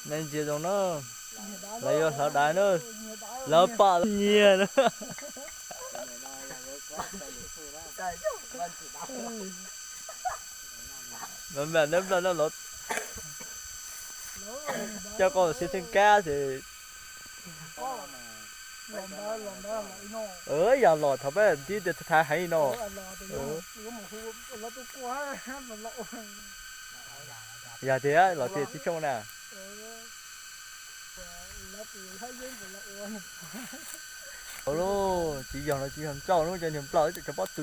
Nej ntsia zoo na, lawv yuav hlawv dais na, lawv pom nyiag na. Lawv npam neb npam no los coj koj ua si theej kab ces. Yog los thov peb tib tias thaiv heev no. Yog tias los tias tib xyooj na. Ua tsis yog no tsis yog ntsauj lub cov niag nplawm cov pob tw.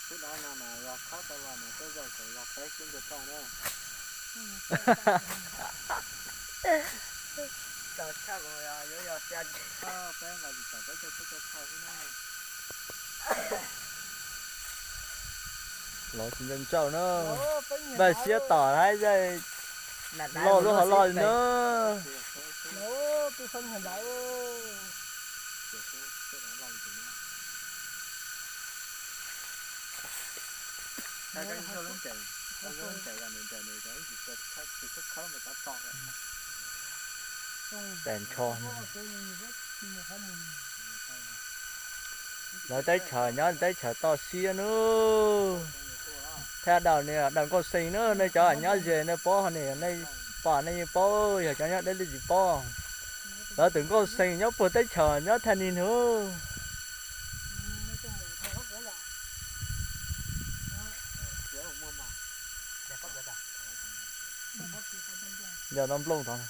Tus no no mas yog qhov tau los mas tuaj zaum tau los peb xyoo nkaus tag na. Tau tshaj los yuav yog xya peb nqa tsis tau peb caug peb caug tau xwb na. Los tsis nco ntsauj na. Npaj siab tom haib zaj loj lub hov loj li na. Tes nrho. Lawv teb chaws nyob teb chaws toj siab nub. Thaj dam ni dam Nkauj Xees nub, nej cov nyob ze nej paub, nej pom nej yeej paub, yog cov nyob deb li tsis paub. Lawv tus Nkauj Xees nyob puag teb chaws nyob thaj ni nub. Yog no nplooj tod.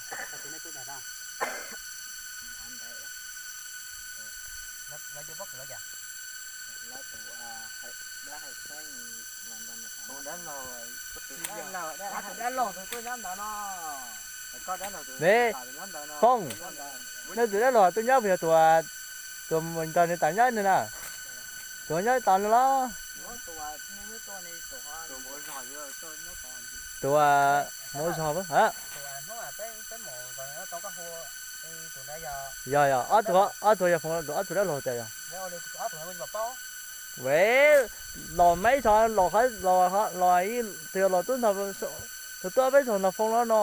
Ne, Fooj, nej tus dab laug twb nyob puas yog tus, tus ntawd nws tas nyob na? Tus nyob tas nws los? Tus mauv zog. Yog yog, ob tug, ob tug yog foom, ob tug dab laug tas yog. Ve, los meb xyov los, los ib tug los tub ntag, tus tub peb xyov nrog foom los no.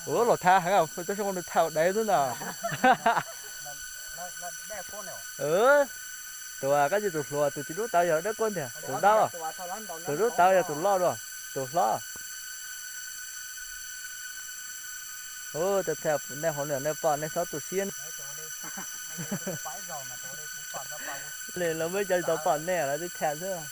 Ua los thab heev, cov xyoo nws thab dev xwb ntag. Tus kab cia tus hluas, tus tsis dub tawv yog dab kuab ntiag, tus dawb, tus dub tawv yog tus loj dua, tus hlob. Ua, nej hauv lawm nej pom nej txhob tu siab. Li lawv muaj cov tsis tau pom nej lawv twb tham xwb.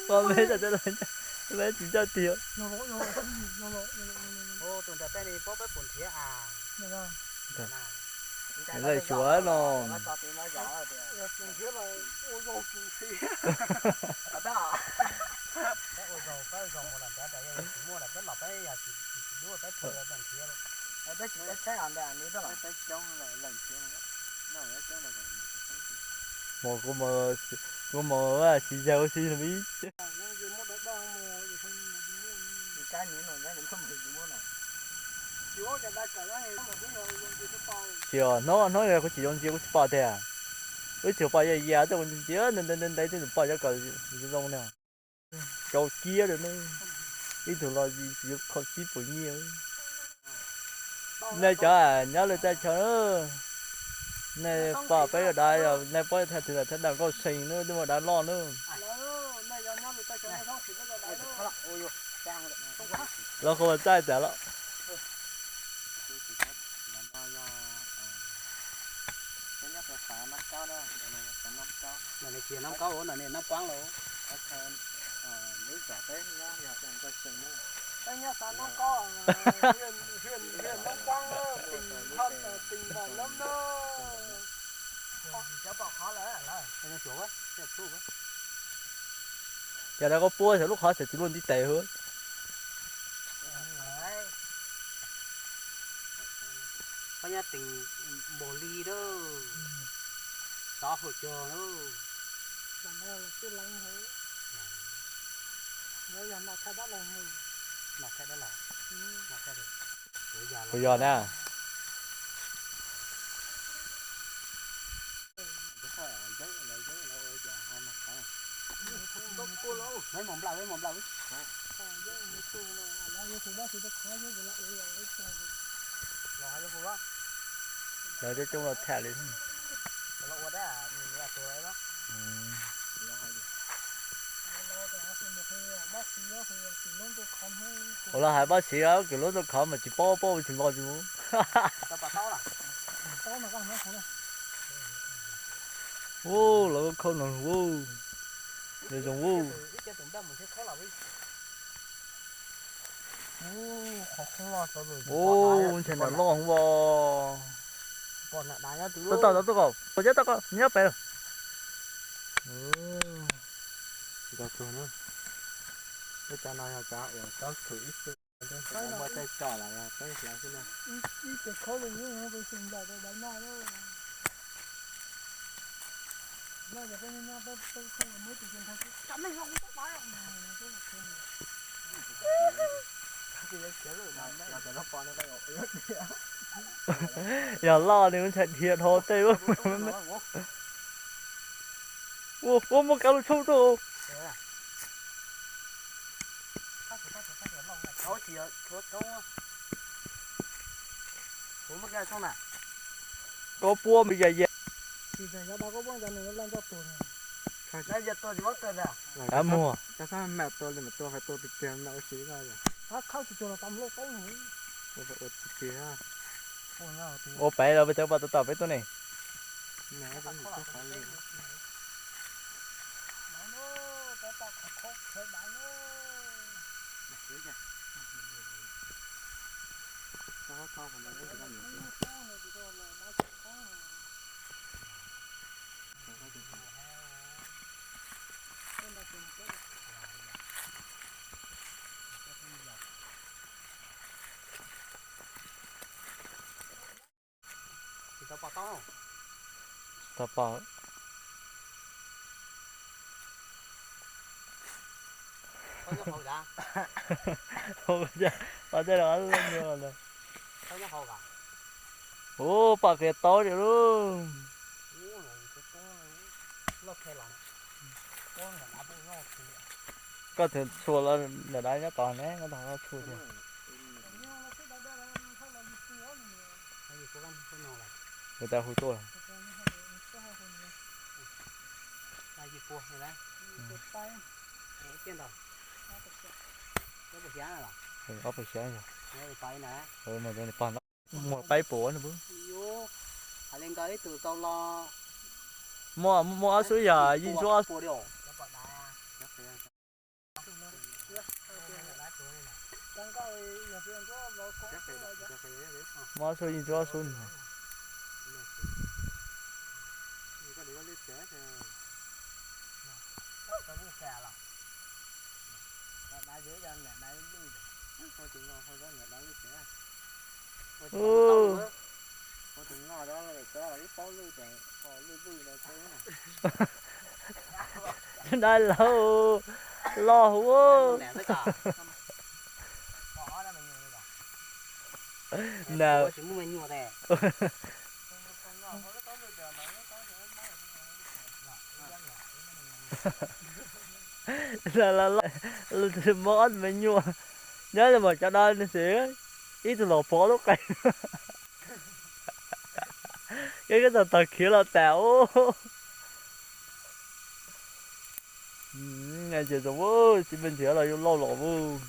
Qhov me tsis ncaj tiag. Lawv suav no. Mos kuv, kuv mos tsis yag ua si li. Tsis hnub hnub kuv tsis zoo ntsia kuv tsis pom tiag. Wb tsuas pom yam yam tej kuv ntsia ntev ntev ntev tej pom cov kom zoo na. Rau kiab rau ne, ib tug los tsis yuav kho tsib puas nyiaj. Nej cov nyob lwm teb chaws, nej pom peb cov dav, yog nej paub thaj twg los thaj dab Nkauj Seej na, twb muaj dav loj na. Lawv qhuas txaij tas los. Peb nyob xav Nab Koob, huyện, huyện Nab Koob, tỉnh, tỉnh Bảo Lâm na. Cas rau koj puab xyov lub qhov xyov tsis luaj ntiv tes hwb. Koj nyob teem npaum li lawm, xov hauv cog lawm. Kuv yog na. Lawv coob coob los tham li. Ua los hais Paj Siv kws lub ntuj khov mas tsis paub paub tsis npo tsis mus. Ua los khauj no ua, zoo zoo ua. Ua, ntshe nram loj hov. Tau tau tau tau, puas cab tau koj nyob pem lawm. Cov no yog cov uas tau thwm ib xwb, muaj tej tso lawm peb hlawv xwb na. Yog loj nws ntshai dhia dhau tej. Ua, ua muaj kab lub tshoob tuaj. Koj puab me ya ya. Ab muag. Ua pem los peb cov pas tau tom peb tuaj ne. Tau pom. Ua tej los nyuaj lawm. Ua pom qia tau li lauj. Koj tseem txhua los ntawm dab nyob tod ne, nyob tod txhua tiag. Kuv tas hu tuaj. Ob phav xya yog. Mus rau pag no. Muaj paib puas no. Muaj, muaj ob xub yog yeej ntsuab ob xub. Muaj ob xub yeej ntsuab ob xub. Dab laug loj huv. Na, mob ob me nyuam, nyob mas cov dab ne xwb, ib tug los pov lub qe. Koj tau tag khiav los tas ub. Ces zoo, tsis me ntsis los yuav lauj los ub.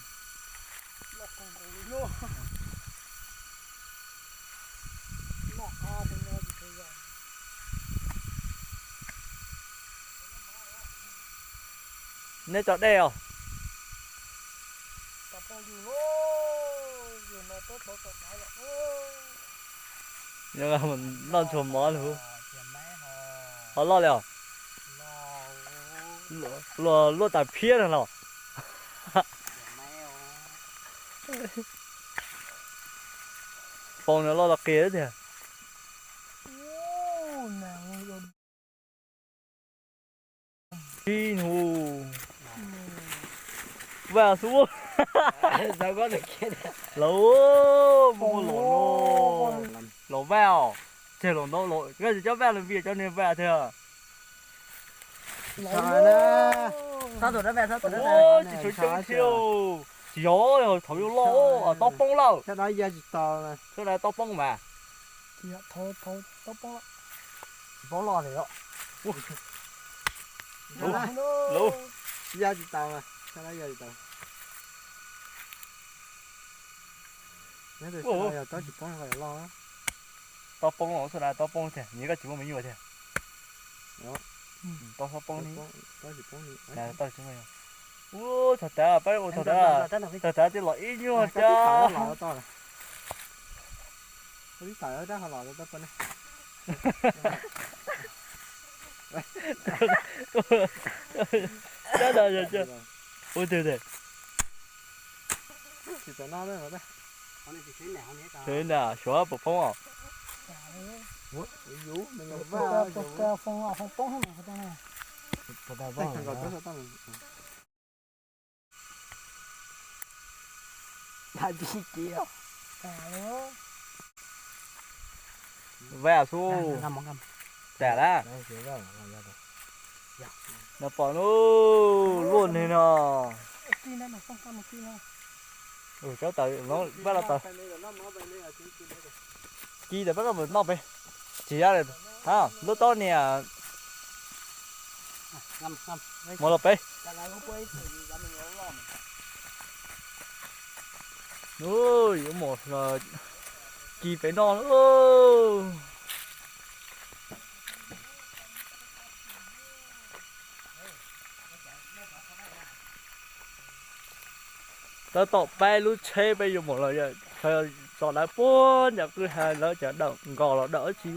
Neb tso dej os. Noj ntsuag mov lawm. Ho loj li os. Luaj tas phiab no los. Foom no loj tas qias tiag. Ib hnub vaj xub. Laus, muaj los no. Los vaj os. Tseg los ntau los, koj tsis coj vaj los vij cov niag vaj tiag. Tsis tshua tseeb thiab. Tsis yog, thaum yuav loj, tob poob lawm. Sab dab tob poob mas. Tsis poob loj li os. Lauj, ya tsis tau, ya tsis tau. Nyob tus sab dab yog tob tsis poob los loj. Tob poob los sab dab tob poob tiag, nyias koj tsis muaj me nyuam tiag. Tob poob li. Ua txog tav, peb ua txog tav, txog tav ces los ib nyuag cas. Tab no yog ua twg tes? Suav puas poob os? Vaj xub. Tam lawm. No pom no, luaj neeg no. Sab taw, vaj los taw. Ci tas peb koj mus noj peb. Tsis yog, lub tob niag. Mus los peb. Yuav mus los ci peb noj. Tab tom pab lub tsheb peb yuav mus los yog tso lawv puag nram kwj ha lawv cov dawm nkos los dawm dab tsi.